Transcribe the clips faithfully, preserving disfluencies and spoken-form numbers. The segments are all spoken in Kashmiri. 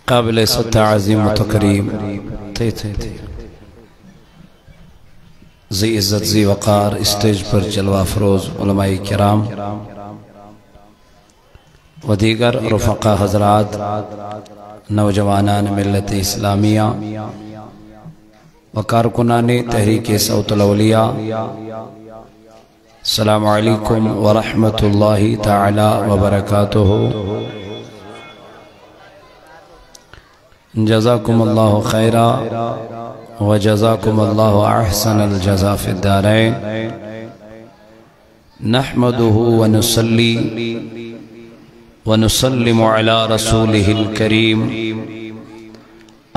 قابل تعظیم و تکریم، تھے، تھے، تھے۔ ذی عزت، ذی وقار، اسٹیج پر جلوہ افروز علماء کرام، و دیگر رفقا حضرات، نوجوانان ملت اسلامیہ و کارکنان تحریک صوت الاولیاء، السلام علیکم ورحمۃ اللہ تعالی وبرکاتہ۔ جزاکم اللہ خیرا و جزاکم اللہ احسن الجزا فی الدارین۔ نحمده ونصلي ونسلم على رسوله الكريم،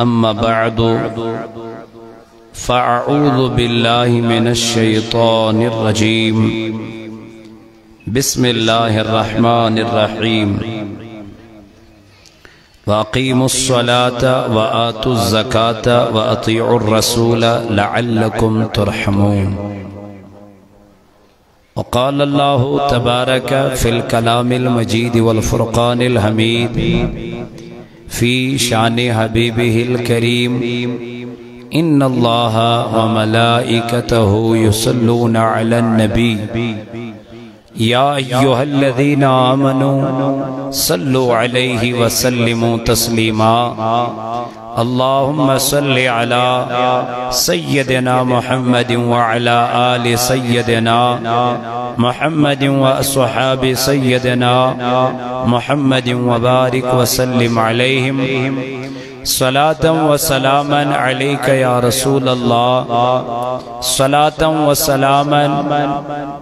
أما بعد، فأعوذ بالله من الشيطان الرجيم. بسم الله الرحمن الرحيم. وأقيموا الصلاة وآتوا الزكاة وأطيعوا الرسول لعلكم ترحمون. وقال الله تبارك في الكلام المجيد والفرقان الحميد في شان حبيبه الكريم: إن الله وملائكته يصلون على النبي، يا أيها الذين آمنوا صلوا عليه وسلموا تسليما. اللهم صل على سيدنا محمد وعلى آل سيدنا محمد وأصحاب سيدنا محمد وبارك وسلم عليهم. صلاة وسلاما عليك يا رسول الله، صلاة وسلاما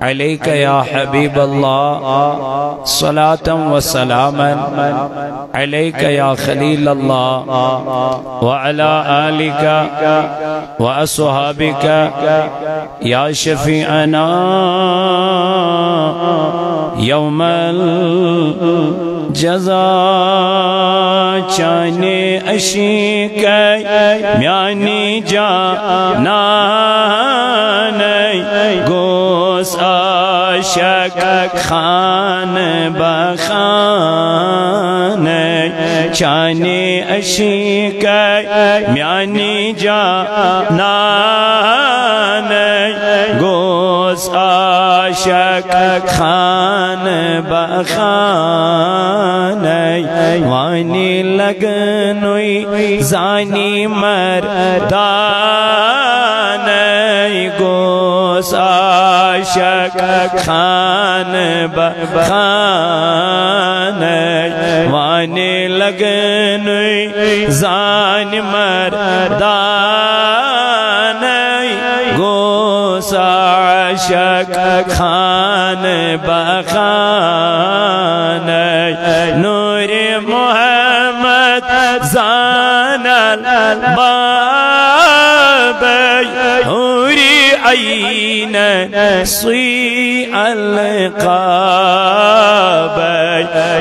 عليك يا حبيب الله، صلاة وسلاما عليك يا خليل الله، وعلى آلك وأصحابك يا شفيعنا يوم الجزا۔ چانہِ عشقے میانہِ جانانے گوس عاشق خانہ بہ خانہ۔ چانہِ عشقے میانہِ جانانے گوس عاشق خانہ بہ خانہ۔ وانی لگنوی زانی مردانے گوس عاشق خانہ بہ خانہ۔ وانی لگنوی زانی مردانے گوس عاشق خانہ بہ خانہ۔ نور محمد زان الباب، حور عین سوی القاب۔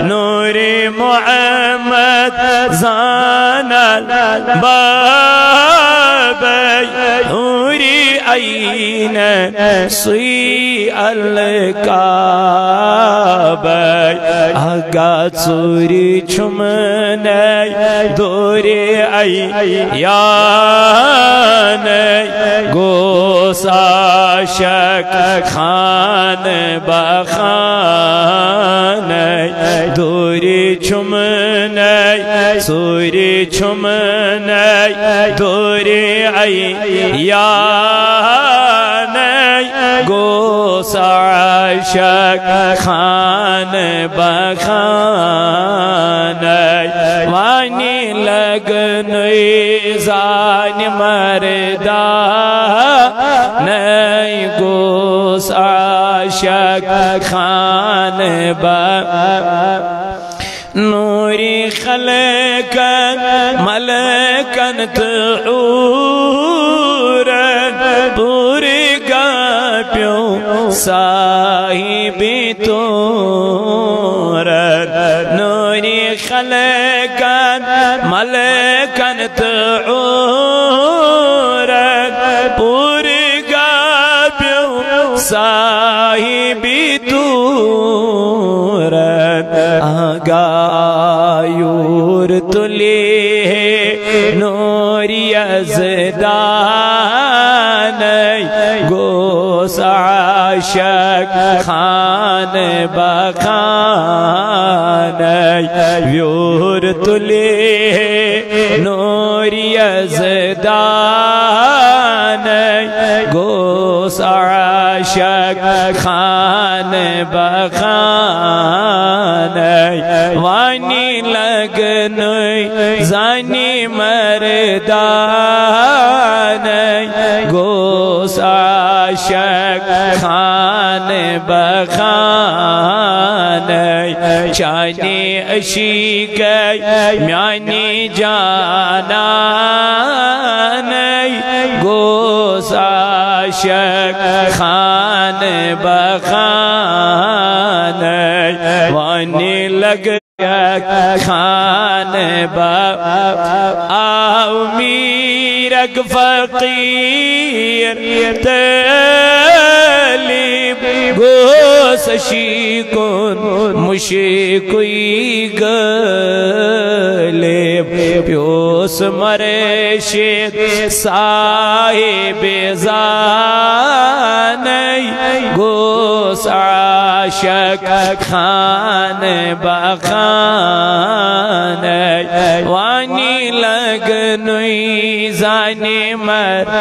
نور محمد زان الباب، حور عین سوی القاب۔ آگا ژوٗرِ چھُمنے دورِ عیانَے گوس عاشق خانہ بہ خانہ۔ دورِ چھُمنے ژوٗرِ چھُمنے دورِ عیانَے گوس عاشق خانہ بہ خانہ۔ وانی لگنوی زانی مردانے گوس عاشق خانہ بہ۔ نوری خلقن ملکن تہٕ حورن، پوٗرٕ گاپیو صاحبِ طورن۔ نوری خلقن ملکن تہٕ حورن، پوٗرٕ گاپیو صاحبِ طورن۔ آگا یور تُلی یزدانَے، گوس عاشق خانہٕ بہ خانَے، ویوٗر تُلہِ نوٗر یزدانَے، گوس عاشق خانہٕ بہ خانَے، وانی لگنُے زانی مردانَے، گوس عاشق خانہٕ بہ خانَے، چانہِ عشیٖقَے میانہِ جانانَے، گوس عاشق خانہٕ بہ خانَے، وانی لگ خانہٕ بہ۔ آو میٖرک فقیٖر طٲلب، گوس عشیٖقُن مُشکُے غٲلب، پیوس مرشد صاحب زانَے، گوس عاشق خانہٕ بہ خانَے، وانی لگنُے زانہِ مردانَے،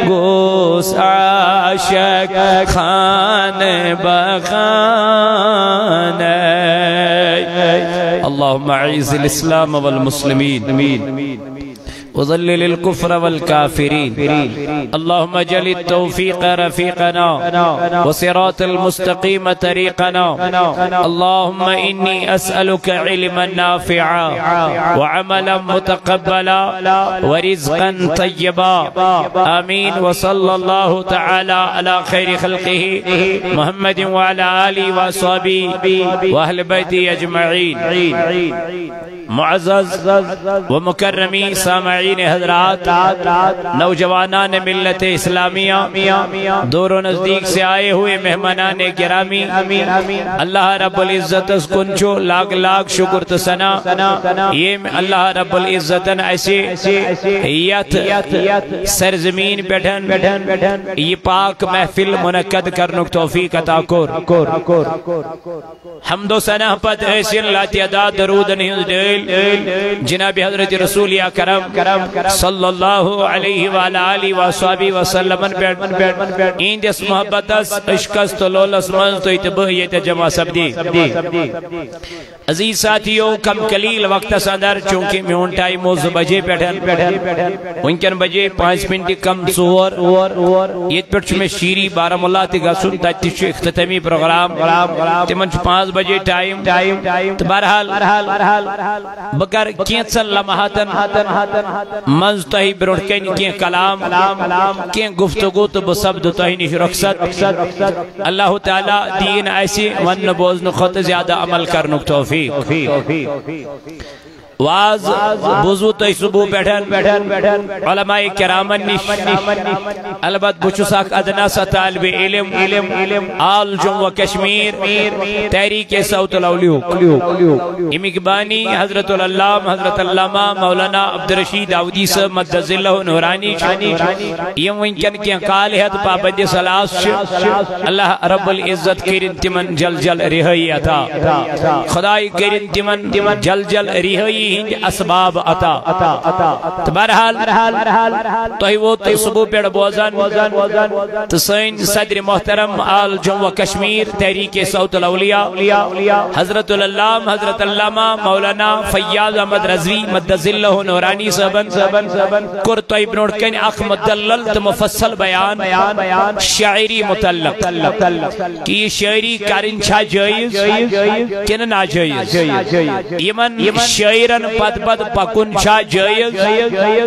گوس عاشق خانہٕ بہ خانَے۔ اللهم أعز الإسلام والمسلمين، وذلل الكفر والكافرين. اللهم اجعل التوفيق رفيقنا وصراط المستقيم طريقنا. اللهم إني أسألك علما نافعا وعملا متقبلا ورزقا طيبا. آمين. وصلى الله تعالى على خير خلقه محمد وعلى آله وأصحابه وأهل بيته أجمعين. معزز و مکرمی سامعین حضرات، نوجوانان ملت اسلامیہ، دور و نزدیک سے آئے ہوئے مہمانان گرامی، اللہ رب العزت کُن چھُ لاکھ لاکھ شکر تہٕ ثنا، ییٚمۍ اللہ رب العزتن اسہِ یتھ سرزمین پٮ۪ٹھ یہِ پاک محفل منعقد کرنُک توفیق عطا کوٚر۔ حمد و ثنا پتہٕ ٲسِن لاتعداد درودن ہٕنٛز ڈٲلۍ جناب حضرت رسول اکرم صلی اللہ علیہ وعلی آلہ وصحبہ وسلمن پٮ۪ٹھ، یِہنٛدِس محبتس، عشقس تہٕ لولس منٛز تُہۍ تہٕ بہٕ ییٚتہِ جمع سپدے۔ عزیز ساتھیو، کم قلیل وقتس اندر، چونکہ میون ٹائم اوس زٕ بجے پٮ۪ٹھ، وٕنکٮ۪ن بجے پانٛژھ منٹ کم ژور، ییٚتہِ پٮ۪ٹھ چھُ مےٚ شیٖری بارہمولہ تہِ گژھُن، تتہِ تہِ چھُ اختتامی پروگرام، تِمن چھُ پانٛژھ بجے ٹائم۔ تہٕ بہرحال، بہٕ کرٕ کینٛژن لمحاتن منٛز تۄہہِ برونٛٹھ کنہِ کینٛہہ کلام، کینٛہہ گفتگو، تہٕ بہٕ سپدٕ تۄہہِ نِش رخصت۔ اللہ تعالیٰ دِیِن اسہِ وننہٕ بوزنہٕ کھۄتہٕ زیادٕ عمل کرنُک توفیق۔ واز بوزو تۄہہِ صبح پٮ۪ٹھ علماء کرامن نِش۔ البتہ بہٕ چھُس اکھ ادنا سا طالب علم، آل جموں و کشمیر تحریک صوت الاولیاء، امیُک بانی حضرت العلام حضرت علامہ مولانا عبدالرشید داودی صاحب مدظلہ نورانی چھُ، یِم وٕنکٮ۪ن کینٛہہ کالہِ ہٮ۪تھ پابندِ سلاس چھِ۔ اللہ رب العزت کٔرِن تِمن جل جل رہٲیی عطا۔ خداے کٔرِن تِمن جل جل رہٲیی ہٕنٛدۍ اسباب عطا۔ تہٕ بہرحال، تۄہہِ ووت صبح پٮ۪ٹھ بوزان تہٕ سٲنۍ صدر محترم آل جموں و کشمیر تحریک صوت الاولیاء حضرت العلام حضرت علامہ مولانا فیاض احمد رضوی مدظلہ نورانی صٲبن کوٚر تۄہہِ برونٛٹھ کنہِ اکھ مدلل تہٕ مفصل بیان شاعری متعلق، کہِ یہِ شاعری کرٕنۍ چھا جٲیز کِنہٕ ناجٲیز، یِمن شٲعرن پتہٕ پتہٕ پکُن چھا جٲیز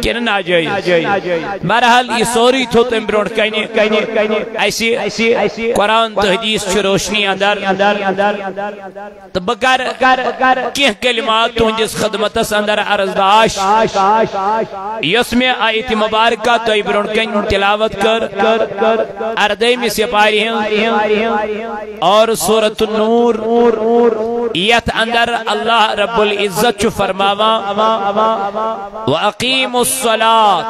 کِنہٕ ناجٲیز۔ بہرحال، یہِ سورُے تھوٚو تٔمۍ برونٛٹھ کنہِ اسہِ قرآن تہٕ حدیث چہِ روشنی اندر۔ تہٕ بہٕ کرٕ کینٛہہ کلمات تُہنٛدِس خدمتس اندر عرض داش، یۄس مےٚ آیت مبارکہ تۄہہِ برونٛٹھ کنہِ تلاوت کٔر، اردٲہمہِ سپارِ ہٕنٛز، اور سورۃ النور، یتھ اندر اللہ رب العزت چھُ فرماوان، فرماوان، "وَأَقِیمُوا الصَّلَاةَ"،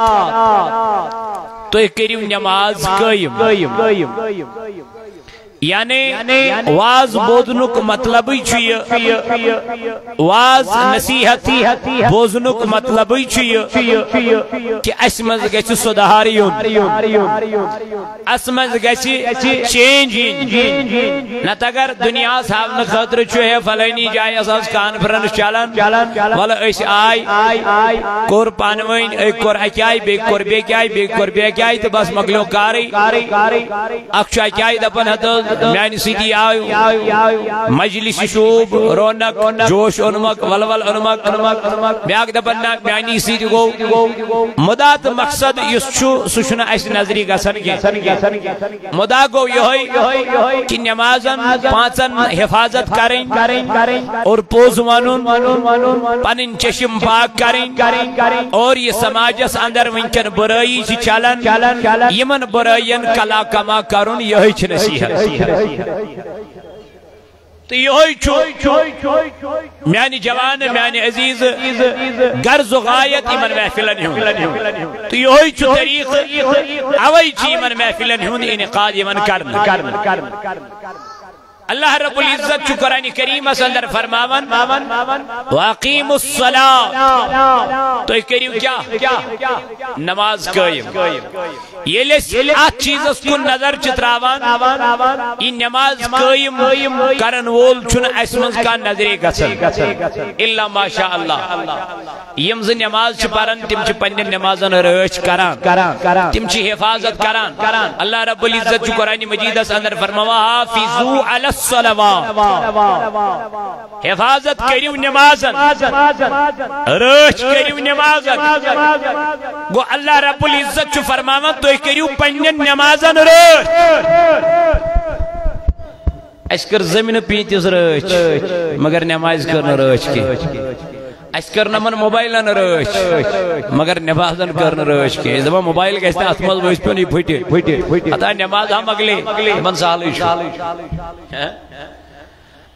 تُہۍ کٔرِو نماز قٲیِم۔ یعنی واز بوزنُک مطلبٕے چھُ یہِ، واز نصیحت بوزنُک مطلبٕے چھُ یہِ کہِ اَسہِ منٛز گژھِ سُدھار یُن، اَسہِ منٛز گژھِ چینج یِنۍ۔ نتہٕ اگر دُنیاہَس ہاونہٕ خٲطرٕ چھُ ہے فلٲنی جایہِ ٲس آز کانفرنس چلان، وَلہٕ أسۍ آے، کوٚر پانہٕ ؤنۍ، أکۍ کوٚر اَکہِ آیہِ، بیٚکۍ کوٚر بیٚکہِ آیہِ، بیٚکۍ کوٚر بیٚکہِ آیہِ تہٕ بس مۄکلیو کارٕے۔ اکھ چھُ اَکہِ آیہِ دَپان، "ہتہٕ حظ، میٛانہِ سۭتی آو مجلس شوٗب، رونق، جوش اوٚنمُت، ولول اوٚنمُت۔" بیٛاکھ دَپان، "نہ، میٛانی سۭتۍ گوٚو۔" مُدا تہٕ مقصد یُس چھُ، سُہ چھُنہٕ اَسہِ نظرِ گژھان کینٛہہ۔ مُدا گوٚو یِہوٚے کہِ نمازن پانٛژن حفاظت کرٕنۍ اور پوٚز ونُن، پنٕنۍ چشم پاک کرٕنۍ اور یہِ سماجس اندر وٕنکٮ۪ن بُرٲیی چھِ چلان، یِمن بُرٲیین کلا کما کرُن، یِہوٚے چھِ نصیحت۔ تہٕ یِہوٚے چھُ میانہِ جوان، میانہِ عزیز، غرض و غایت یِمن محفلن ہُنٛد۔ تہٕ یِہوٚے چھُ طریٖقہٕ، اوے چھُ یِمن محفلن ہُنٛد انعقاد یِوان کرنہٕ۔ اللہ رب العزت چھُ قرآن کریمس اندر فرماوان، "وَأَقِیمُوا الصَّلَاةَ"، تُہۍ کٔرِو کیٛاہ؟ نماز قٲیِم۔ ییٚلہِ أسۍ اَتھ چیٖزَس کُن نظر چھِ ترٛاوان، یہِ نماز قٲیِم کرن وول چھُنہٕ اَسہِ منٛز کانٛہہ نظرے گژھان، الا ماشاء اللہ۔ یِم زٕ نماز چھِ پران، تِم چھِ پننٮ۪ن نمازن رٲچھ کران، تِم چھِ حفاظت کران۔ اللہ رب العزت چھُ قرآن مجیدس اندر فرماوان، "حافظوا علی الصلوات"، حفاظت کٔرِو نمازن، رٲچھ کٔرِو نمازن۔ گوٚو اللہ رب العزت چھُ فرماوان، تُہۍ کٔرِو پننٮ۪ن نمازن رٲچھ۔ اَسہِ کٔر زٔمیٖنہٕ پیٖنتِس رٲچھ، مگر نمازِ کٔر نہٕ رٲچھ کینٛہہ۔ اَسہِ کٔر نہٕ یِمن موبایلن رٲچھ، مگر نمازن کٔر نہٕ رٲچھ کینٛہہ۔ أسۍ دَپان، موبایل گژھِ نہٕ اَتھ منٛز ؤسۍ پیوٚن، یہِ پھٕٹہِ۔ ہتا نماز ہا مۄکلے، یِمن سہلٕے چھُ۔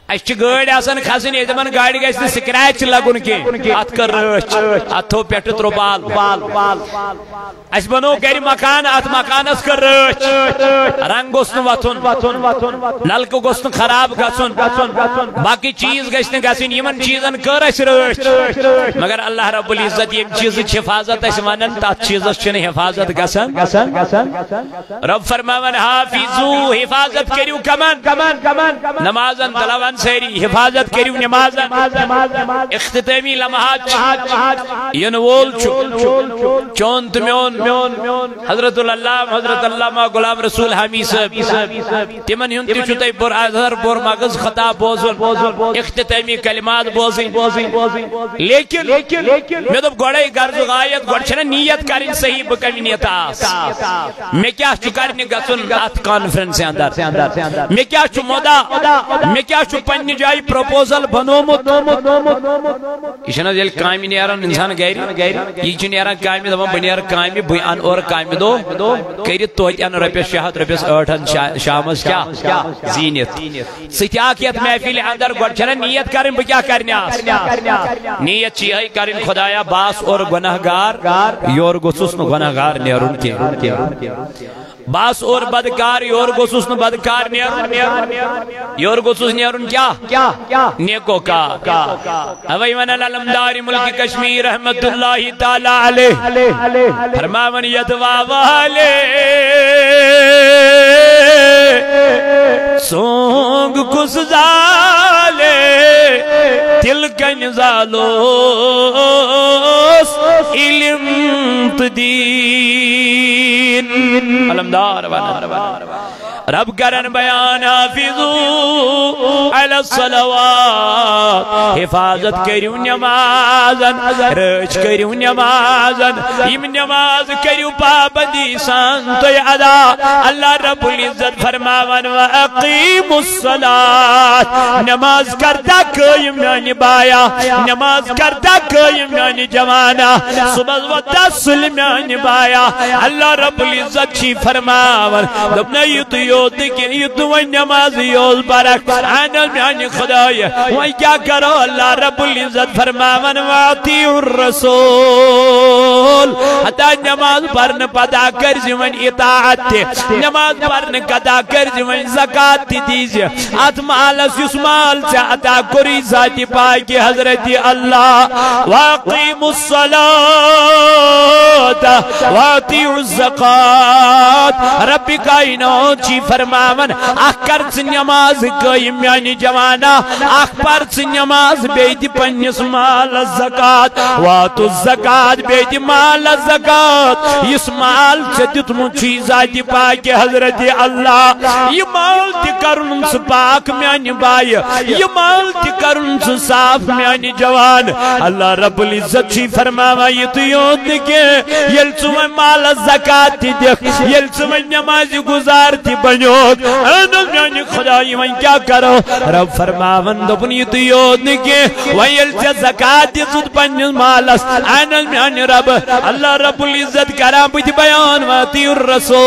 اَسہِ چھِ گٲڑۍ آسان کھسٕنۍ، ییٚتہِ یِمن گاڑِ گژھِ نہٕ scratch لگُن کینٛہہ۔ اَتھ کٔر رٲچھ، اَتھ تھوٚو پٮ۪ٹھٕ ترٛوپال۔ اَسہِ بنوو گرِ مکان، اَتھ مکانس کٔر رٲچھ، رنگ گوٚژھ نہٕ وۄتھُن، نلکہٕ گوٚژھ نہٕ خراب گژھُن، باقٕے چیٖز گژھِ نہٕ گژھٕنۍ۔ یِمن چیٖزن کٔر اَسہِ رٲچھ، مگر اللہ رب العزت ییٚمہِ چیٖزٕچ حفاظت اَسہِ ونان، تَتھ چیٖزس چھِنہٕ حفاظت گژھان۔ رب فرماوان، حافظو، حفاظت کٔرِو کمن؟ نمازن۔ تلاوان سٲری، حفاظت کٔرِو نمازن۔ اختتٲمی لمحات چھِ یِنہٕ وول چھُ چون تہٕ میون حضرت العلامہ، حضرت علامہ غلام رسول حامی صٲب۔ تِمن ہُنٛد تہِ چھُ تۄہہِ بُر اظہر، بُر مغز خطاب بوزُن، اختتٲمی کلمات بوزٕنۍ۔ لیکن مےٚ دوٚپ گۄڈَے غرض و غایت، گۄڈٕ چھَنہ نیت کَرٕنۍ صحیح، بہٕ کَمہِ نیتہٕ آس؟ مےٚ کیٛاہ چھُ کَرنہِ گژھُن اَتھ کانفرنسہِ اندر؟ مےٚ کیٛاہ چھُ مُدا؟ مےٚ کیٛاہ چھُ پننہِ جایہِ پروپوزل بنوومُت؟ یہِ چھُنہٕ حظ ییٚلہِ کامہِ نیران اِنسان گرِ، یہِ چھُ نیران کامہِ، دَپان، "بہٕ نیرٕ کامہِ، بہٕ اَنہٕ اورٕ کامہِ دۄہ کٔرِتھ، توتہِ اَنہٕ رۄپیَس شےٚ ہَتھ، رۄپیَس ٲٹھ ہَتھ شا-، شامَس کیٛاہ؟ زیٖنِتھ۔" سُہ تہِ اَکھ یَتھ محفِلہِ اندر، گۄڈٕ چھَنہ نیت کَرٕنۍ، بہٕ کیٛاہ کَرنہِ آس؟ نیت چھِ یِہوٚے کَرٕنۍ، خۄدایا، بہٕ آس اورٕ گۄناہ گار، یورٕ گوٚژھُس نہٕ گۄناہ گار نیرُن کینٛہہ۔ بس اور بدکار، یور گوٚژھُس نہٕ بدکار نیرُن، یور گوٚژھُس نیرُن کیٛاہ؟ نیکوکار۔ اوے ونان علمدار ملک کشمیر رحمت اللہ تعالی علیہ فرماون، یتھ وا والے سونگ کس زالے، تل کن زالوس علم تہٕ دین۔ علمدار ونان۔ رب کرن بیان، حافظو علی الصلوات، حفاظت کٔرِو نمازن، رٲچھ کٔرِو نمازن، یِم نماز کٔرِو پابندی سان تُہۍ ادا۔ اللہ رب العزت فرماوان، واقیموا الصلاۃ، نماز کرتا قٲیِم میانہِ بایا، نماز کرتا قٲیِم میانہِ جوانا، صبحس وۄتھتا سُلہِ میانہِ بایا۔ اللہ رب العزت چھی فرماوان، دوٚپنَے، یُتُے یوت یوت نہٕ کینٛہہ، یہِ تہٕ وۄنۍ نمازٕے یوت پرکھ۔ اہن حظ میانہِ خدایہِ، وۄنۍ کیٛاہ کرو؟ اللہ رب العزت فرماوان، "وَأَطِیعُوا الرَّسُولَ۔" ہتا نماز پرنہٕ پتہٕ کٔرزِ وۄنۍ اطاعت تہِ، نماز پرنہٕ پتہٕ کٔرزِ وۄنۍ زکوٰۃ تہِ دیٖزِ۔ اتھ مالس یُس مال ژےٚ عطا کوٚرُے ذاتِ پاکہِ حضرت اللہ۔ "وَأَقِیمُوا الصَّلَاةَ وَآتِیُوا الزَّکَاةَ۔" رب کائنات چھی فرماوان، اکھ کر ژٕ نماز قٲیِم میانہِ جوانا، اکھ پر ژٕ نماز، بیٚیہِ دِ پننِس مالس زکوٰۃ، واتو زکوٰۃ، بیٚیہِ دِ مالس زکوٰۃ۔ یُس مال ژےٚ دیُتمُت چھُے ذاتِ پاکہِ حضرت اللہ، یہِ مال تہِ کرُن ژٕ پاک میانہِ بایہِ، یہِ مال تہِ کرُن ژٕ صاف میانہِ جوان۔ اللہ رب العزت چھُے فرماوان، یہِ تہٕ یوت نہٕ کینٛہہ، ییٚلہِ ژٕ وۄنۍ مالس زکوٰۃ تہِ دِکھ، ییٚلہِ ژٕ وۄنۍ نمازِ گُزار تہِ بنیوکھ، اہن حظ میانہِ خدایہِ، وۄنۍ کیٛاہ کرو؟ رب فرماوان، دوٚپُن، یہِ تہٕ یوت نہٕ کینٛہہ، وۄنۍ ییٚلہِ ژےٚ زکوٰۃ دِژٕتھ پننِس مالس، اہن حظ میانہِ رب، اللہ رب العزت کران بہٕ تہِ بیان، وَأَطِیعُوا الرَّسُولَ۔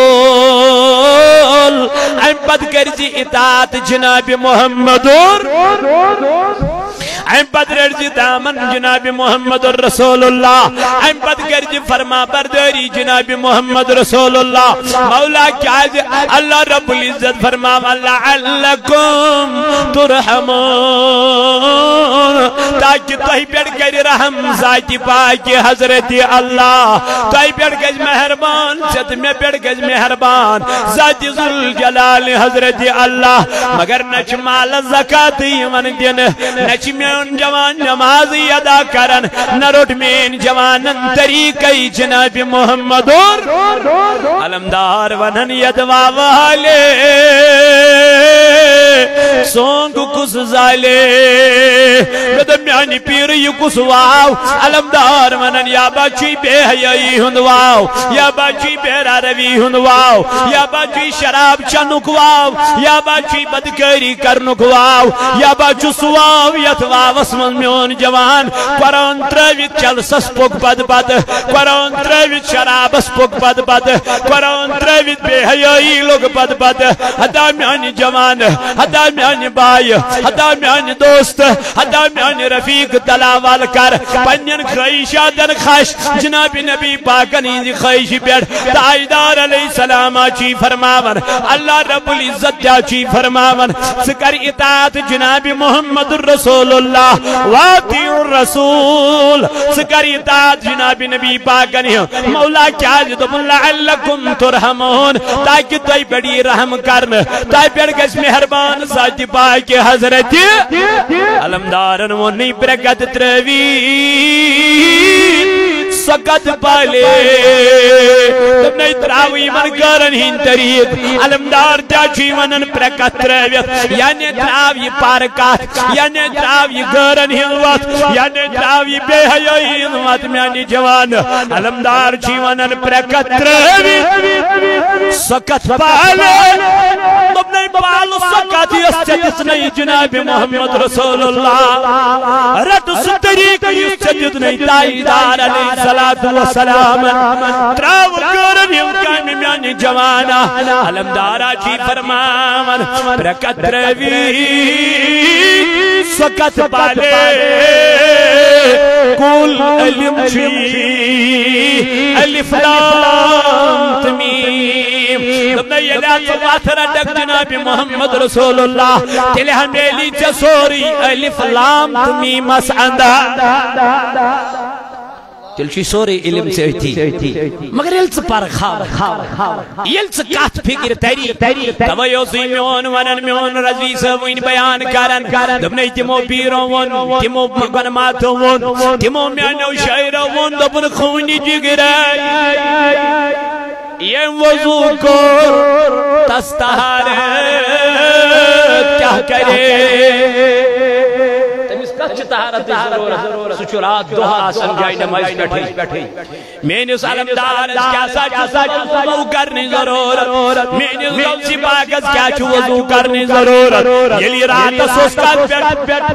امہِ پتہٕ کٔرزِ اطاعت جناب محمد اور امہِ پتہٕ رٔٹزِ دامن جناب محمد رسول اللہ، امہِ پتہٕ کٔرزِ فرما بردٲری جناب محمد رسول اللہ۔ مولا کیازِ؟ اللہ رب العزت فرماوان، "لعلکم ترحمون"، تاکہ تۄہہِ پٮ۪ٹھ کرِ رحم ذاتِ پاکہِ حضرت اللہ، تۄہہِ پٮ۪ٹھ گژھِ مہربان، ژےٚ تہٕ مےٚ پٮ۪ٹھ گژھِ مہربان ذاتِ ذوالجلال حضرت اللہ۔ مگر نہ چھِ مالس زکوٰۃ یِوان دِنہٕ، نہ چھِ میون جوان نمازٕے ادا کران، نہ روٚٹ میٲنۍ جوانن طریقے جناب محمد اور۔ علمدار ونان، یدوا والے سونگ کس زالے، مےٚ دوٚپ، میانہِ پیٖرٕ، یہِ کُس واو؟ علمدار ونان، یا با چھُے بے حیٲیی ہُنٛد واو، یا با چھُے بے روی ہُنٛد واو، یا با چھُے شراب چنُک واو، یا با چھُے بدکٲری کرنُک واو، یا با چھُ سُہ واو یتھ واوس منٛز میون جوان قرآن ترٲوِتھ چلسس پوٚک پتہٕ پتہٕ، قرآن ترٲوِتھ شرابس پوٚک پتہٕ پتہٕ، قرآن ترٲوِتھ بے حیٲیی لوٚگ پتہٕ پتہٕ۔ ہتا میانہِ جوان، ہتا میانہِ بایہِ، ہتا میانہِ دوست، ہتا میانہِ رفیق، دلاوال کر پننٮ۪ن خواہشاتن خش۔ جناب نبی پاکن ہٕنٛزِ خواہشہِ پٮ۪ٹھ تاجدار علیہ السلام چھُے فرماوان، اللہ رب العزت تہِ چھُے فرماوان، ژٕ کر اطاعت جناب محمد رسول اللہ، وَأَطِیعُوا الرَّسُولَ، ژٕ کر اطاعت جناب نبی پاکن ہٕنٛز۔ مولا کیازِ دوٚپُن، لعلکم ترحمون، تاکہ تۄہہِ پٮ۪ٹھ یی رحم کرنہٕ، تۄہہِ پٮ۪ٹھ گژھِ مہربان ذاتِ پاکہِ حضرت۔ علمدارن ووٚن، نٔے برکت ترٲوی سۄ کتھ بالے۔ دوٚپنَے، ترٛاو یِمن غٲرن ہٕنٛدۍ طریٖق۔ علمدار تہِ چھُ یہِ ونان، برکت ترٲوِتھ، یعنی ترٛاو یہِ پارٕ کتھ، یعنی ترٛاو یہِ غٲرن ہٕنٛز وتھ، یعنی ترٛاو یہِ بے حیٲیی ہٕنٛز وتھ، میانہِ جوان۔ علمدار چھُ یہِ ونان، برکت ترٲوِتھ سۄ کتھ بالے۔ دوٚپنَے، پالہٕ سۄ کتھ یۄس ژےٚ دِژنَے جناب محمد رسول اللہ، رٹ سُہ طریٖقہٕ یُس ژےٚ دیُتنَے تاجدار علیہ الصلوۃ والسلام۔ ترٛاو غٲرن ہٕنٛز کامہِ میانہِ جوانا۔ علمدارا چھُے فرماوان، برکت ترٲوی سۄ کتھ بالے۔ کُل علم چھُے الف لام تہٕ میٖم۔ دوٚپنَے، ییٚلہِ اتھ وتھ رٹکھ جناب محمد رسول اللہ، تیٚلہِ ہا میلی ژےٚ سورُے الف لام تہٕ میٖمس انداز۔ تیٚلہِ چھُے سورُے علم ژےٚ أتھی۔ مگر ییٚلہِ ژٕ پرکھ ہاو، ییٚلہِ ژٕ کتھ فکرِ تری، توے اوسُے میون ونان، میون رضوی صٲب وٕنۍ بیان کران۔ دوٚپنَے، تِمو پیٖرو ووٚن، تِمو گۄنماتو ووٚن، تِمو میانیو شٲعرو ووٚن، دوٚپُن، خوٗنہِ جگرے، ییٚمۍ وضوٗ کوٚر تس طہارت کیٛاہ کرے؟ تٔمِس کتھ چھِ طہارتٕچ ضروٗرت۔ سُہ چھُ راتھ دۄہ آسان جاے نمازِ پٮ۪ٹھٕے۔ میٲنِس علمدارس کیٛاہ سا چھُ وضوٗ کرنٕچ ضروٗرت؟ میٲنِس غوثِ پاکس کیٛاہ چھُ وضوٗ کرنٕچ ضروٗرت؟ ییٚلہِ یہِ راتس اوس تتھ پٮ۪ٹھ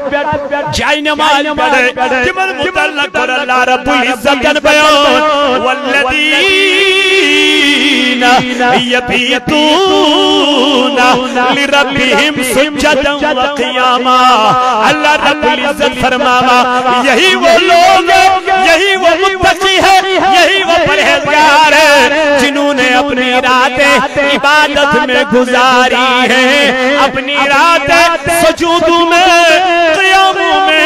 جاے نمازِ پٮ۪ٹھٕے، تِمن متعلق کوٚر اللہ رب العزتن بیان، والذین یبیتون لربہم سجدا وقیاما۔ اللہ رب العزت فرماوا، یہی وہ لوگ ہیں، یہی وہ متقی ہے، یہی وہ پرہیزگار ہے، جنہوں نے اپنی راتیں عبادت میں گزاری ہیں، اپنی راتیں سجودوں میں، قیاموں میں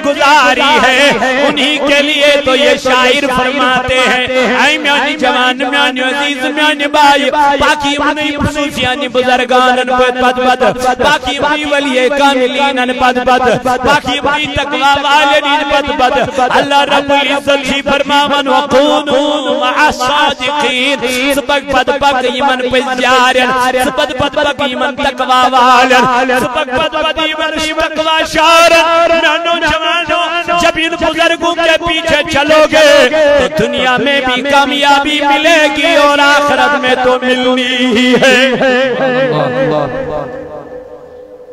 گزاری ہے۔ انہی کے لیے تو یہ شاعر فرماتے ہیں، اے میانی جوان، میانی عزیز، میانی بھائی، پاکی منی خصوصیانی بزرگان پد پد، پاکی منی ولی کاملین پد پد، پاکی منی تقوی والین پد پد۔ اللہ رب العزت جی فرماون، وکونوا مع الصادقین۔ ژٕ پکھ پتہٕ پکھ یِمن پٔزۍ یارن، ژٕ پتہٕ پتہٕ پکھ یِمن تقوی والن، ژٕ پکھ پتہٕ پتہٕ یِمن تقوی شارن۔ میانو جوانو، جب ان بزرگوں کے پیچھے چلو گے تو دنیا میں بھی کامیابی ملے گی اور آخرت میں تو ملنی ہی ہے۔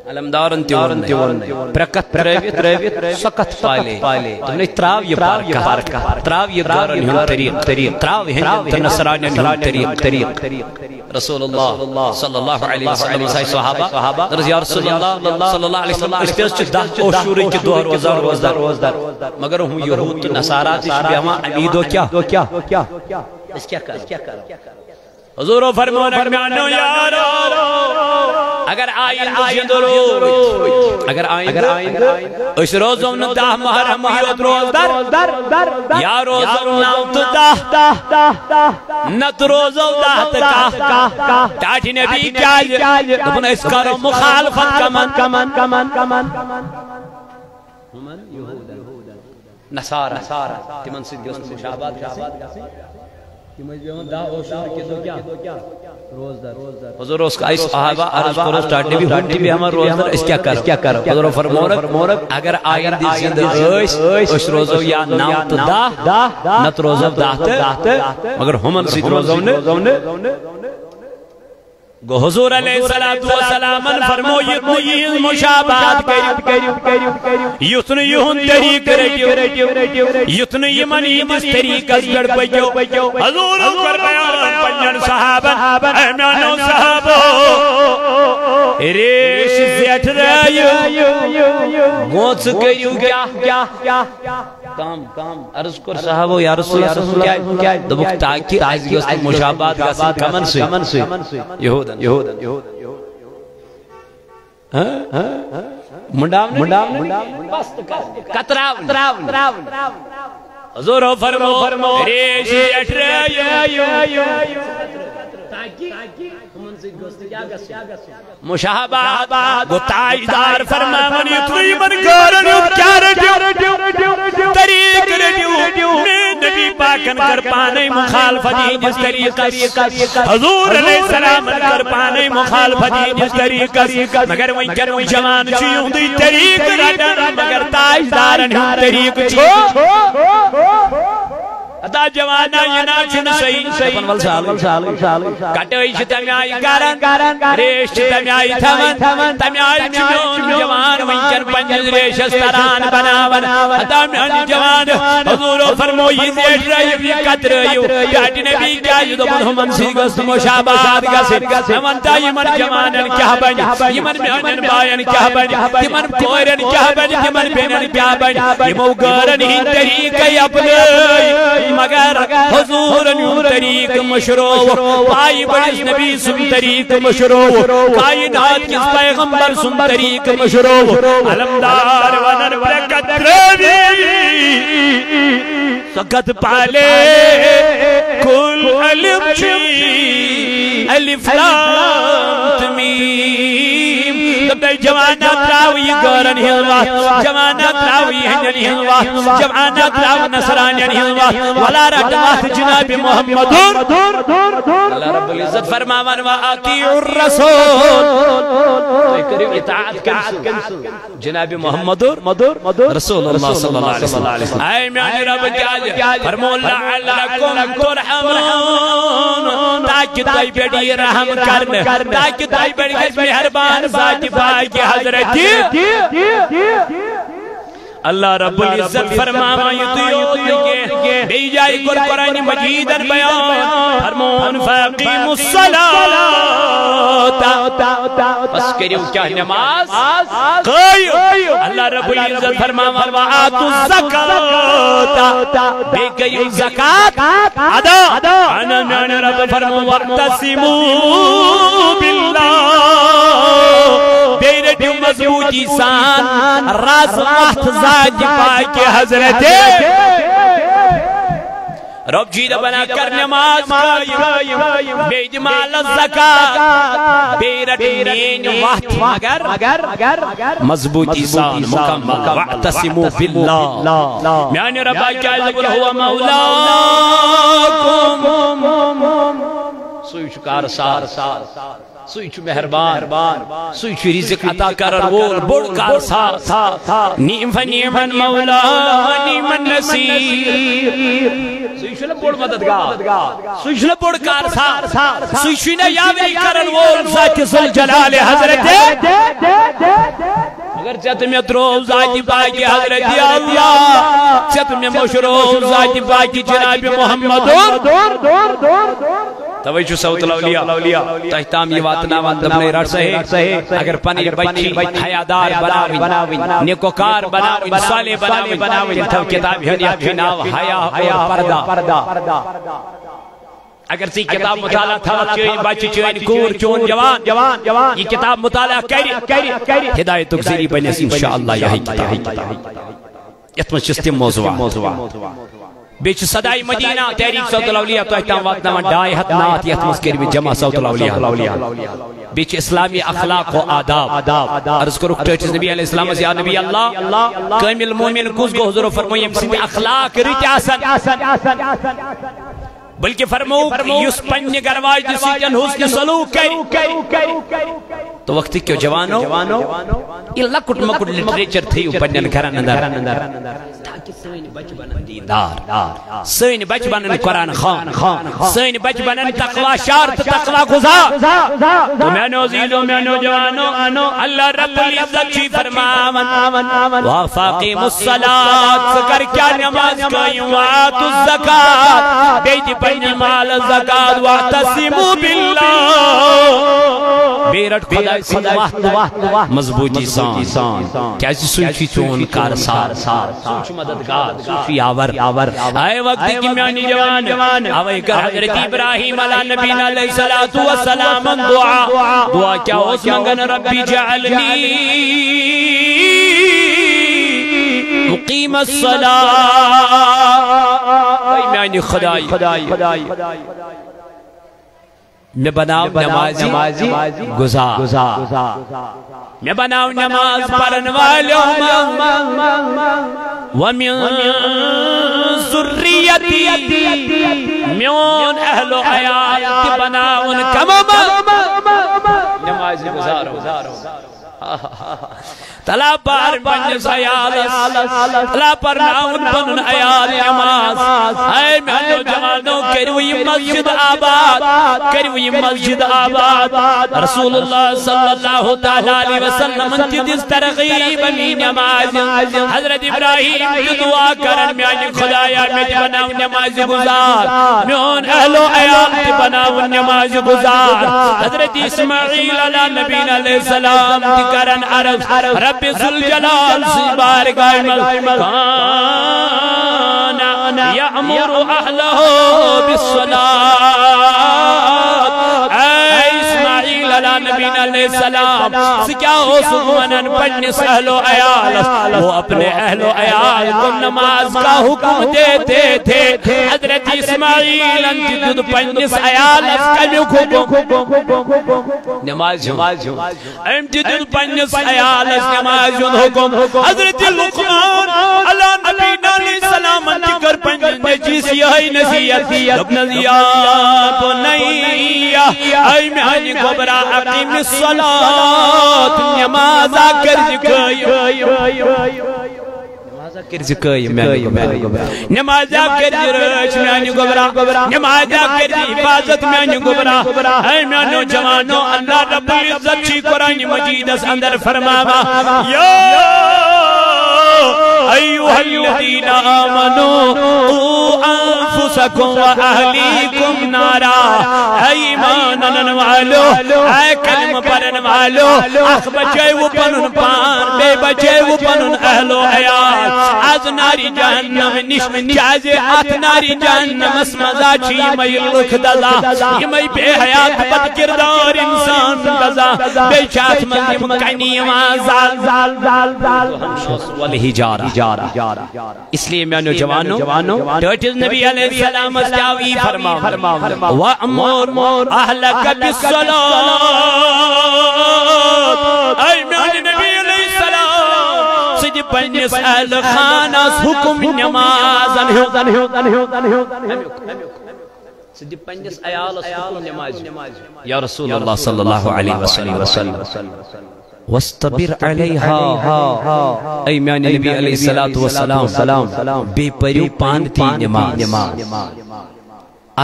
علمدارن تہِ ووٚن، پرٛکتھ ترٛٲوِتھ، ترٛٲوِتھ سۄ کتھ پالے۔ دوٚپُن، ہے، ترٛاو یہِ پرکتھ، ترٛاو یہِ غٲرن ہُنٛد طریٖق، طریٖق، ترٛاو ہیٚندٮ۪ن تہٕ نصرانٮ۪ن ہُنٛد طریٖق، طریٖق۔ رسول اللہ صلی اللہ علیہ وسلم، صحابہ، دوٚپنس، یا رسول اللہ صلی اللہ علیہ وسلم، أسۍ تہِ حظ چھِ دَہ عاشورٕکۍ دۄہ روزان، روزدار، روزدار۔ مگر ہُم یہوٗد تہٕ نصارا تہِ چھِ بیٚہوان اَمی دۄہ کیٛاہ؟ أسۍ کیٛاہ کرو؟ حضورو فرموو، میانو یارو، اگر آیندٕ زندٕ روٗدۍ، اگر آیندٕ أسۍ روزو نہٕ دَہ محرم یوت روزدار، یا روزو نَو تہٕ دَہ، نتہٕ روزو دَہ تہٕ کاہ۔ ٹاٹھۍ نبی کیٛازِ؟ دوٚپُن، أسۍ کرو مخالفت کمن؟ نصارا۔ تِمن سۭتۍ گٔژھ نہٕ مشابہت گژھٕنۍ۔ تِم ٲسۍ بیٚہوان دَہ عاشور کہِ دۄہ کیٛاہ؟ روزدار۔ حضور اوس اَسہِ صحابہ عرض کوٚرُس، ٹاٹھۍ نبی، ہُم تہِ بیٚہوان روزدار، أسۍ کیٛاہ کرو؟ کیٛاہ کرو؟ حضور فرمووُکھ، اگر آیندٕ زِندٕ ٲسۍ، أسۍ روزو یا نَو تہٕ دَہ، نتہٕ روزو دَہ تہٕ، مگر ہُمن سۭتۍ روزو نہٕ۔ گوٚو حضور علیہ الصلوۃ والسلامن فرموو، یُتھ نہٕ یِہٕنٛز مشابہت کٔرِو، یُتھ نہٕ یِہُنٛد طریٖقہٕ رٔٹِو، یُتھ نہٕ یِمن یِہٕنٛدِس طریٖقس پٮ۪ٹھ پٔکِو۔ حضورن کوٚر بیان پننٮ۪ن صحابن، اے میانیو صحابو، ریش زیٹھرٲیِو، گوژھ کٔرِو کیٛاہ؟ کم۔ عرض کوٚر صحابو، یا رسول اللہ صلی اللہ علیہ وسلم، کیٛازِ؟ دوٚپُکھ، تاکہِ اَسہِ گٔژھ نہٕ مشابہت گژھٕنۍ کمن سۭتۍ؟ یہوٗدن۔ ہاں؟ مُنڈاونہٕ؟ کتراونہٕ۔ حضورو فرموو، ریش زیٹھرٲیِو۔ تاکہِ مشابہت۔ گوٚو تاجدار فرماوان، یُتھ نہٕ یِمن غٲرن ہُنٛد کیٛاہ رٔٹِو؟ طریٖق رٔٹِو۔ میٲنۍ نبی پاکن کٔر پانے مخالفت یِہنٛدِس طریٖقس۔ حضور علیہ السلامن کٔر پانے مخالفت یِہنٛدِس طریٖقس۔ مگر وٕنکیٚن جوان چھُ یِہُنٛدُے طریٖقہٕ رٹان، مگر تاجدارن ہُنٛد طریٖقہٕ چھُ۔ ادا جوانا، یہِ نا چھُنہٕ صحیح۔ دپان، ول سہلٕے۔ کٹٲے چھِ تمہِ آیہِ کران، ریش چھِ تمہِ آیہِ تھاوان، تمہِ آیہِ چھُ میون جوان وٕنکیٚن پننِس ریشس تران بناوان۔ ادا میانہِ جوان، حضورو فرموو، یہِ زیٹھرٲیِو، یہِ کترٲیِو۔ ٹاٹھۍ نبی کیٛازِ؟ دوٚپُن، ہُمن سۭتۍ گٔژھ نہٕ مشابہت گژھٕنۍ۔ مےٚ ونتا، یِمن جوانن کیٛاہ بنہِ؟ یِمن میانٮ۪ن باین کیٛاہ بنہِ؟ تِمن کورٮ۪ن کیٛاہ بنہِ؟ تِمن بیٚنٮ۪ن کیٛاہ بنہِ؟ یِمو غٲرن ہٕنٛدۍ طریٖقے اپنٲے، مگر حضوٗرن ہُنٛد طریٖقہٕ مٔشروو۔ پایہِ بٔڑِس نبی سُنٛد طریٖقہٕ مٔشروو۔ کائنات کِس پیغمبر سُنٛد طریٖقہٕ مٔشروو۔ علمدار ونن، برکت ترٲوی۔ سۄ کتھ پالے کُل علم چھُے الف لام تہٕ میٖم۔ دوٚپنَے، جوانا تراوی غٲرن ہٕنٛز وَتھ، جوانا تراوی ہیٚنٛدٮ۪ن ہٕنٛز وَتھ، جوانا تراو نصرانٮ۪ن ہٕنٛز وَتھ، ولا رٹ وَتھ جناب محمدُن۔ اللہ رب العزت فرماوان، "وأطیعوا الرسول"، تُہۍ کٔرِو اطاعت کٔمۍ سٕنٛز؟ جناب محمد رسول اللہ صلی اللہ علیہ وسلم۔ اے میانہِ رب، کیازِ؟ فرمو، "لعلکم ترحمون"، تاکہ تۄہہِ پٮ۪ٹھ یی رحم کرنہٕ، تاکہ تۄہہِ پٮ۪ٹھ گژھِ مہربان ذات پاک حضرت۔ اللہ رب العزت فرماوان، یُتُے یوت نہٕ کینٛہہ، بیٚیہِ جایہِ کوٚر قرآن مجیدن بیان، فرمون، "فاقیموا الصلاۃ"، بس کٔرِو کیٛاہ؟ نماز قٲیِم۔ اللہ رب العزت فرماوان، "وآتوا الزکاۃ"، بیٚیہِ کٔرِو زکات ادا۔ انا میانہِ رب فرمو، "واعتصموا باللہ"، بیٚیہِ رٔٹِو مضبوٗطی سان رز وتھ ذاتِ پاکہِ حضرت۔ رب جی دپان، کر نماز قٲیِم، بیٚیہِ دِ مالس زکات، بیٚیہِ رٹ میٲنۍ وتھ مگر مضبوٗطی سان مکمل۔ واعتصموا باللہ۔ میانہِ ربا کیازِ دوٚپُن، "هو مولاکم"، سُے چھُ کارساز۔ سُے چھُ مہربان، سُے چھُ رزق عطا کرن وول، بوٚڑ کارساز۔ نعم فنعم المولا ونعم النصیر۔ سُے چھُنہ بوٚڑ مددگار، سُے چھُنہ بوٚڑ کارساز، سُے چھُنہ یاوری کرن وول ذات ذوالجلال حضرت۔ مگر ژےٚ تہٕ مےٚ ترٛوو ذاتِ پاکہِ حضرت اللہ، ژےٚ تہٕ مےٚ مٔشرو ذاتِ پاکہِ جناب محمد۔ توے چھُ صوت الاولیاء تۄہہِ تام یہِ واتناوان، دوٚپمَے، رٹ سا ہے، اگر پنٕنۍ بچی حیادار بناوٕنۍ، نیکوکار بناوٕنۍ، صالح بناوٕنۍ، تیٚلہِ تھاو کِتاب ہیوٚن، یَتھ چھُ ناو حیا اور پردہ۔ اگر ژٕ یہِ کِتاب مطالعہ تھاوَکھ، چٲنۍ بچہِ، چٲنۍ کوٗر، چون جوان یہِ کِتاب مطالعہ کرِ، ہدایتُک ذٔریعہٕ بنٮ۪س انشاءاللہ یِہوٚے کِتاب۔ یتھ منٛز چھِ تِم موضوعات۔ بیٚیہِ چھِ صدائے مدینہ تحریک صوت الاولیاء تۄہہِ تام واتناوان ڈاے ہتھ نعت، یتھ منٛز کٔرۍ مٕتۍ جمع صوت الاولیاء۔ بیٚیہِ چھِ اسلامی اخلاق و آداب۔ عرض کوٚرُکھ ٹٲٹھِس نبی علیہ السلامس، یا نبی اللہ، کٲمِل مومن کُس گوٚو؟ حضورو فرموو، ییٚمہِ سٕنٛدۍ اخلاق رٕتۍ آسن۔ بلکہ فرمووُکھ، یُس پننہِ گھر واجنہِ سۭتۍ حسن سلوک کرِ۔ تو وقت کیو جوانو، یہ لۄکُٹ مۄکُٹ لٹریچر تھٲیِو پننٮ۪ن گھرن اندر، تاکہ سٲنۍ بچہِ بنن دیندار، سٲنۍ بچہِ بنن قرآن خوان، سٲنۍ بچہِ بنن تقوی شار تہٕ تقوی گزار۔ تو میانیو عزیزو، میانیو جوانو، اللہ رب العزت چھُ فرماوان، "وفاقیم الصلاۃ"، ژٕ کر کیا نماز قائم، "وآتوا الزکات"، بیٚیہِ دِ پننہِ مال زکات، "واعتصموا باللہ"، بیٚیہِ رٹ خداے سٕنٛز وتھ مضبوٗطی سان، کیازِ سُے چھُ چون کارساز، سُے چھُ مددگار، سُے چھُ یاور۔ اے وقت کی میانی جوان، اوے کر حضرت ابراہیم علیہ نبینا علیہ الصلوۃ والسلام دعا، دعا کیا اوس منگان؟ "رب اجعلنی مقیم الصلاۃ"، اے میانی خداے، مےٚ بناو نمازِ گزار۔ مےٚ بناو نماز پرن والیو منٛز۔ ومن ذریتی، میون اہل و عیال تہِ بناون کمو منٛز نمازِ گزارو۔ تلا پرن پننِس عیالس، تلا پرناون پنُن عیال نماز۔ اے میانیو جوانو، کٔرِو یہِ مسجد آباد، کٔرِو یہِ مسجد آباد۔ رسول اللہ صلی اللہ تعالیٰ علیہ وسلم تہِ دِژ ترغیب امی نماز۔ حضرت ابراہیم تہِ دعا کران، میانہِ خدایا، مےٚ تہِ بناو نماز گزار، میون اہل و عیال تہِ بناون نماز گزار۔ حضرت اسماعیل علیٰ نبینا علیہ السلام تہِ کران عرض، رب ذوالجلال سٕنٛز بارگاہ منٛز، کان یأمر اہلہ بالصلاۃ۔ اے اسماعیل علیٰ نبینا علیہ السلام، سُہ کیٛاہ اوسُکھ وَنان پننِس اہل و عیالَس؟ وہ اپنے اہل و عیال کو نماز کا حکم دیتے تھے۔ حضرت اسماعیلن تہِ دیُت پننِس عیالَس کَمیُک حکم؟ نماز ہُنٛد۔ أمۍ تہِ دیُت پننِس عیالَس نمازِ ہُنٛد حکم۔ حضرت لقمان علیٰ نبینا علیہ السلامن تہِ کٔر پننِس نیٚچوِس یِہوٚے نصیحت۔ دوٚپنَس، یا بنی، اے میانہِ گوٚبرا، اقم الصلاۃ، نمازا کٔرزِ قٲیِم۔ نمازا کٔرزِ قٲیِم میانہِ گوٚبرا۔ نمازا کٔرزِ رٲچھ میانہِ گوٚبرا۔ نمازا کٔرزِ حفاظت میانہِ گوٚبرا۔ اے میانیو جوانو، اللہ رب العزت چھِ قرآن مجیدس اندر فرماوان، یا ایھا الذین آمنوا قوا انفسکم و اہلیکم نارا۔ اے ایمان انن والو، اے کلمہ پرن والو، اکھ بچٲیِو پنُن پان، بیٚیہِ بچٲیِو پنُن اہل و عیال از نارِ جہنم نِش، کیازِ اتھ نارِ جہنمس منٛز چھِ یِمے لُکھ دزان، یِمے بے حیا تہٕ بد کردار انسان دزان، بیٚیہِ چھِ اتھ منٛز یِم کنہِ یِوان زل، زل، زل، زل۔ والحجارہ۔ اس لیے میانیو جوانو، ٹٲٹھِس نبی علیہ السلامس کیٛاہ وی فرماو، وَأْمُرْ أَهْلَكَ بِالصَّلَاةِ۔ اے میانہِ نبی علیہ السلام، ژٕ دِ پننِس اہل خانس حکم نمازن ہُنٛد۔ ژٕ دِ پننِس عیالس حکم نمازِ ہُنٛد۔ یا رسول اللہ صلی اللہ علیہ وسلم، وَاصْطَبِرْ عَلَيْهَا۔ اے میانہِ نبی علیہ الصلوۃ والسلام، بیٚیہِ پٔرِو پانہٕ تہِ نماز۔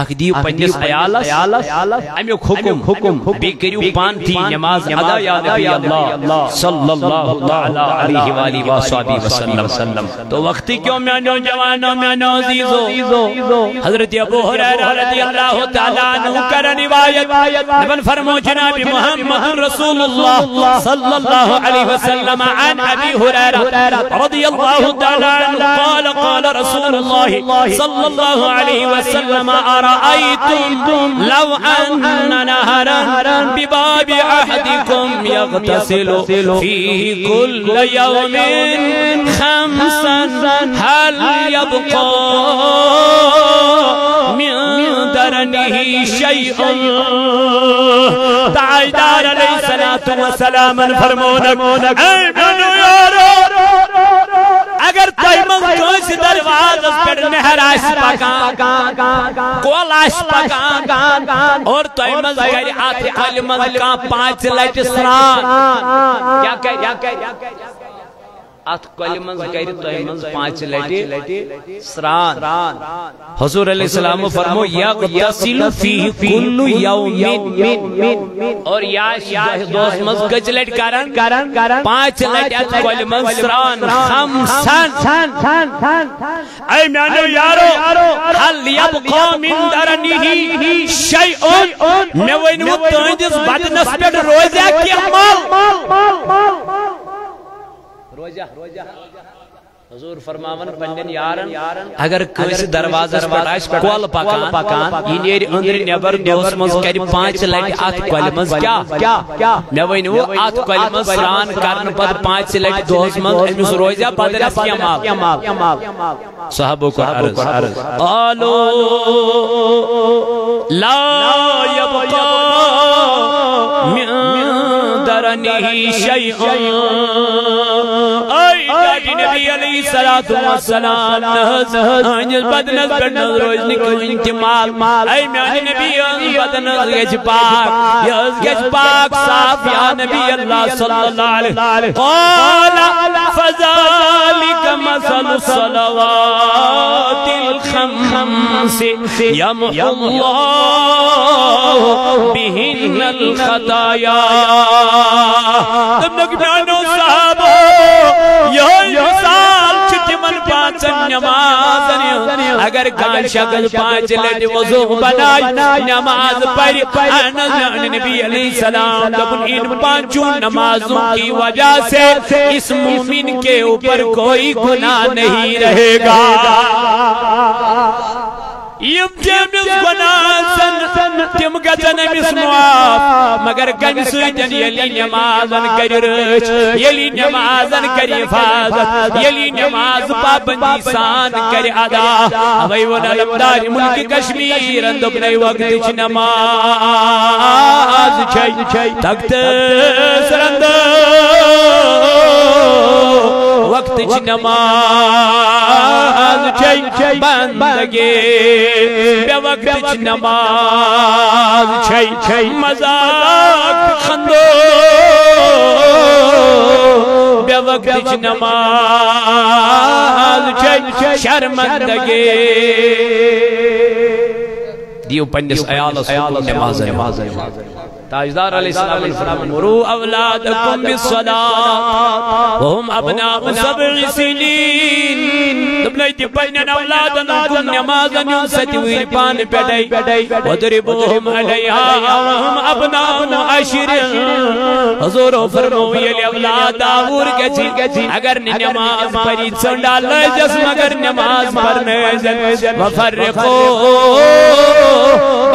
اکھ دِیِو پننِس عیالس امیُک حکم، بیٚیہِ کٔرِو پانہٕ تہِ نماز ادا، یا نبی اللہ صلی اللہ تعالی علیہ وآلہ وصحبہ وسلم۔ تو وقت کیوں میانیو جوانو، میانیو عزیزو، حضرت ابو ہریرہ رضی اللہ تعالی عنہ کرن روایت، دپان فرمو جناب محمد رسول اللہ صلی اللہ علیہ وسلم عن ابی ہریرہ رضی اللہ تعالی عنہ قال، قال رسول اللہ صلی اللہ علیہ وسلم، ارأیتم لو ان نهرا بباب احدکم یغتسل فيه كل يوم خمسا هل يبقى من درنه شيء؟ تاجدار علیہ الصلوۃ والسلام فرمونک، اے میانیو یارو، اگر تۄہہِ منٛز کٲنٛسہِ دروازس پٮ۪ٹھ نہر آسہِ پکان، کۄل آسہِ پکان، اور تۄہہِ منٛز کرِ اتھ کۄلہِ منٛز کانٛہہ پانٛژِ لٹہِ سرٛان، کیٛاہ کرِ؟ اتھ کۄلہِ منٛز کرِ تۄہہِ منٛز پانٛژِ لٹہِ سرٛان۔ حضور علیہ السلام فرمو، یغتسل فیہ کل یوم۔ اور یہِ آسہِ دۄہس منٛز کٔژِ لٹہِ کران؟ پانٛژِ لٹہِ اتھ کۄلہِ منٛز سرٛان۔ خمسن۔ اے میانیو یارو، هل يبقى من درنه شيء؟ مےٚ ؤنِو، تُہنٛدِس بدنس پٮ۪ٹھ روزیا کینٛہہ مل؟ روزیا۔ حضور فرماوان پننٮ۪ن یارن، اگر کٲنٛسہِ دروازس پٮ۪ٹھ آسہِ کۄل پکان، یہِ نیرِ أنٛدرِ نٮ۪بر دۄہس منٛز، کرِ پانٛژِ لٹہِ اتھ کۄلہِ منٛز کیٛاہ؟ مےٚ ؤنِو، اتھ کۄلہِ منٛز سرٛان کرنہٕ پتہٕ پانٛژِ لٹہِ دۄہس منٛز أمِس روزیا بدنس کینٛہہ مل؟ صحابو کوٚر عرض، قالوا لا يبقى من درنه شيء۔ اے ٹاٹھۍ نبی علیہ الصلوۃ والسلام، نہ حظ، أہنٛدِس بدنس پٮ۪ٹھ نہ حظ روزِ نہٕ کٕہٕنۍ تہِ مل۔ اے میانہِ نبی، یہِ بدن حظ گژھِ پاک، یہِ حظ گژھِ پاک صاف، یا نبی اللہ صلی اللہ علیہ۔ قال فذلك مثل الصلوات الخمس يمحو الله بهن الخطايا۔ دوٚپنکھ، میانیو صحابو، یِہوٚے مثال چھُ تِمن پانٛژن نمازن ہُنٛد۔ اگر کانٛہہ شخص پانٛژِ لٹہِ وضو بنایہِ، نماز پرِ، اہن حظ، میانہِ نبی علیہ السلام دوٚپُن، ان پانچوں نمازوں کی وجہ سے اس مومن کے اوپر کوئی گناہ نہیں رہے گا۔ یِم تہِ أمِس گۄناہ آسن، تِم گژھن أمِس معاف۔ اگر کمہِ سۭتۍ ییٚلہِ نمازن کرِ رٲچھ، ییٚلہِ نمازن کرِ حفاظت، ییٚلہِ نماز پابندی سان کرِ ادا۔ اوے ووٚن علمدار ملک کشمیرن، دوٚپنَے، وقتٕچ نماز چھے تختس رندو، وقتٕچ نماز چھے بندگی، بے وقتٕچ نماز چھے مذاق خندو، بے وقتٕچ نماز چھے شرمندگی۔ دِیِو پننِس عیالس حکم نمازن۔ تاجدار علیہ السلام فرموو، "مروا اولادکم بالصلاۃ وهم ابناء سبع سنین۔" دوٚپنَے، دِ پننٮ۪ن اولادن حکم نمازن ہُنٛد ستہِ وٕہٕرۍ پانہٕ پٮ۪ٹھَے۔ "واضربوہم علیہا وہم ابناء عشر۔" حضورو فرموو، ییٚلہِ اولاد آوُر گژھِ، اگر نہٕ نماز پری، ژٔنڈا لٲجس مگر نماز پرنٲوزٮ۪ن۔ "وفرقوا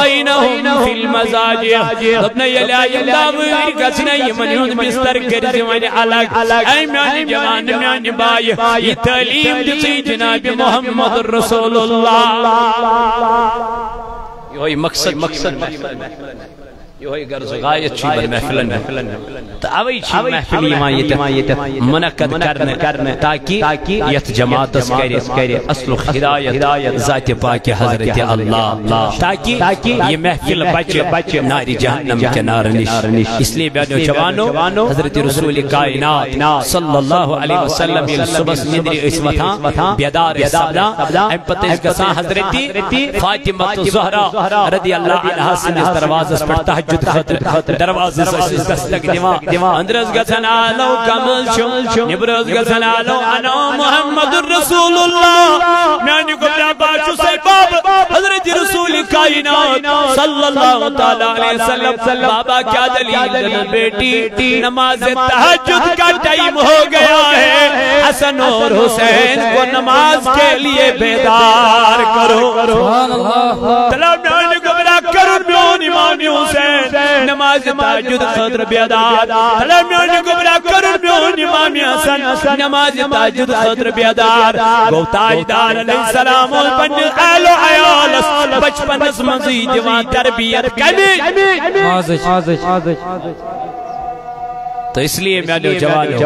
بینہم فی المضاجع۔" دوٚپنَے، ییٚلہِ آیہِ داوٕرۍ گژھنَے، یِمن ہُنٛد بستر کٔرزِ وۄنۍ الگ۔ اے میانہِ جوان، میانہِ بایہِ، یہِ تعلیٖم دِژٕے جناب محمد رسول اللہ۔ یِہوٚے مقصد، مقصد۔ یِہوٚے غرض و غایت چھُ یِمن محفلن ہُنٛد۔ تہٕ اوے چھِ یِم محفل یِوان ییٚتٮ۪تھ منعقد کرنہٕ، تاکہِ یتھ جماعتس کرِ اصلُک ہدایت ذاتِ پاکِ حضرت اللہ، تاکہِ یہِ محفل بچہِ نارِ جہنم کہِ نارٕ نِش۔ اس لیے میانیو جوانو، حضرت رسول کائنات صلی اللہ علیہ وسلم ییٚلہِ صبحس نِندرِ ٲسۍ وۄتھان، بیدار ٲسۍ سپدان، امہِ پتہٕ ٲسۍ گژھان حضرت فاطمہ الزہرا رضی اللہ عنہا سٕنٛدِس دروازس پٮ۪ٹھ تہجد خٲطرٕ۔ دروازس ٲسۍ أسۍ دستک دِوان۔ أنٛدرٕ ٲس گژھان، "آلو کم حظ چھُ؟" نیٚبرٕ ٲس گژھان، "آلو انا محمد رسول اللہ۔" میانہِ گوٚبرا، بہٕ حظ چھُسے بب حضرت رسول کائنات صلی اللہ تعالیٰ علیہ وسلم۔ بابا کیا دلیل؟ بیٹی، نماز تہجد کا ٹائم ہو گیا ہے، حسن اور حسین کو نماز کے لیے بیدار کرو۔ سبحان اللہ۔ تلا میانہِ گوٚبرا، کرُن میون امام حسین نماز تہجد خٲطرٕ بیدار۔ تلا میانہِ گوٚبرا، کرُن میون امام حسن نماز تہجد خٲطرٕ بیدار۔ گوٚو تاجدار علیہ السلام اوس پننہِ اہل و عیالس بچپنس منٛزٕے دِوان تربیت۔ کمہِ؟ نمازٕچ۔ تہٕ اس لیے میانیو جوانو،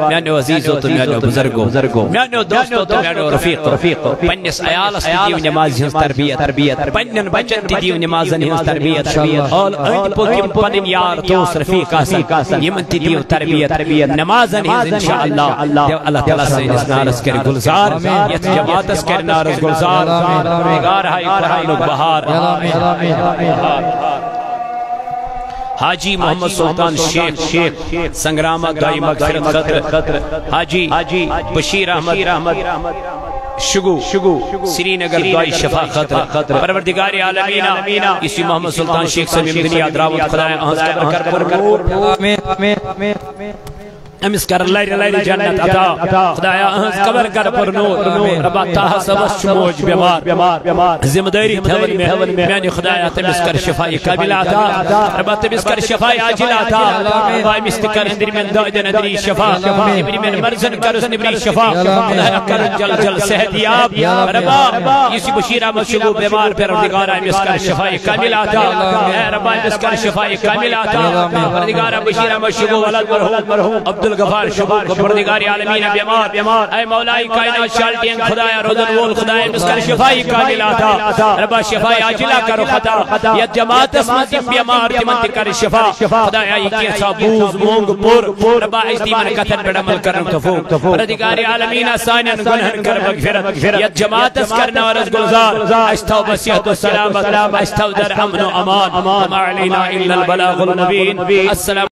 میانیو عزیزو تہٕ میانیو بزرگو، میانیو دوستو تہٕ میانیو رفیقو، پننِس عیالس تہِ دِیِو نمازِ ہٕنٛز تربیت، پننٮ۪ن بچن تہِ دِیِو نمازن ہٕنٛز تربیت۔ اور أنٛدۍ پٔکۍ یِم پنٕنۍ یار دوست رفیق آسن، یِمن تہِ دِیِو تربیت نمازن ہٕنٛز، انشاءاللہ۔ اللہ تعالیٰ سٲنِس نارس کرِ گُلزار، یتھ جماعتس کرِ نارس گُلزار۔ پروردگار ہاوِ قرآنُک بہار۔ حاجی محمد سلطان شیخ، شیخ سنگرامہ دعائے مغفرت خٲطرٕ۔ حاجی بشیر احمد شگو، سرینگر دعائے شفا خٲطرٕ۔ پروردگار عالمینا، یُس یہِ محمد سلطان شیخ صٲب ییٚمہِ دُنیا درٛاوُن، خدایا، أہنٛز قبر کر پر نور۔ أمِس کر لرِ لرِ جنت عطا۔ خدایا، أہنٛز قبر کر پر نور۔ ربا، طاہر صٲبس چھُ موج بٮ۪مار۔ ذمہٕ دٲری تھٲوٕن مےٚ۔ میانہِ خدایا، تٔمِس کر شفا کاملہ عطا۔ ربا، تٔمِس کر شفا عاجلہ عطا۔ ربا، أمِس تہِ کر أنٛدرِمٮ۪ن دٲدٮ۪ن أنٛدری شفا۔ نیٚبرِمٮ۪ن مرضن کرُس نیٚبری شفا۔ خدایا، کرُن جل جل صحت یاب۔ ربا، یُس یہِ بشیر احمد شگو بٮ۪مار، پروردگارا، أمِس کر شفا کاملہ عطا۔ اے ربا، أمِس کر شفا کاملہ عطا۔ پروردگارا، بشیر احمد شگو ولد مرحوم عبدالغفار شگو، پروردگار عالمین بٮ۪مار۔ اے مولائے کائنات، شالٹین خدایا، روزن وول خدایا، أمِس کر شفا کاملہ عطا۔ ربا، شفا عاجلہ کرُکھ عطا۔ یتھ جماعتس منٛز یِم بٮ۪مار، تِمن تہِ کر شفا۔ خدایا، یہِ کینٛژھا بوٗز، مونٛگ، پوٚر، ربا، اَسہِ دِ یِمن کتھن پٮ۪ٹھ عمل کرنُک توفیق۔ پروردگار عالمین، سانٮ۪ن گۄنہن کر مغفرت۔ یتھ جماعتس کر نارس گُلزار۔ اَسہِ تھاو بس صحت و سلامت، اَسہِ تھاو در امن و امان۔ وما علینا الا البلاغ المبین۔ السلام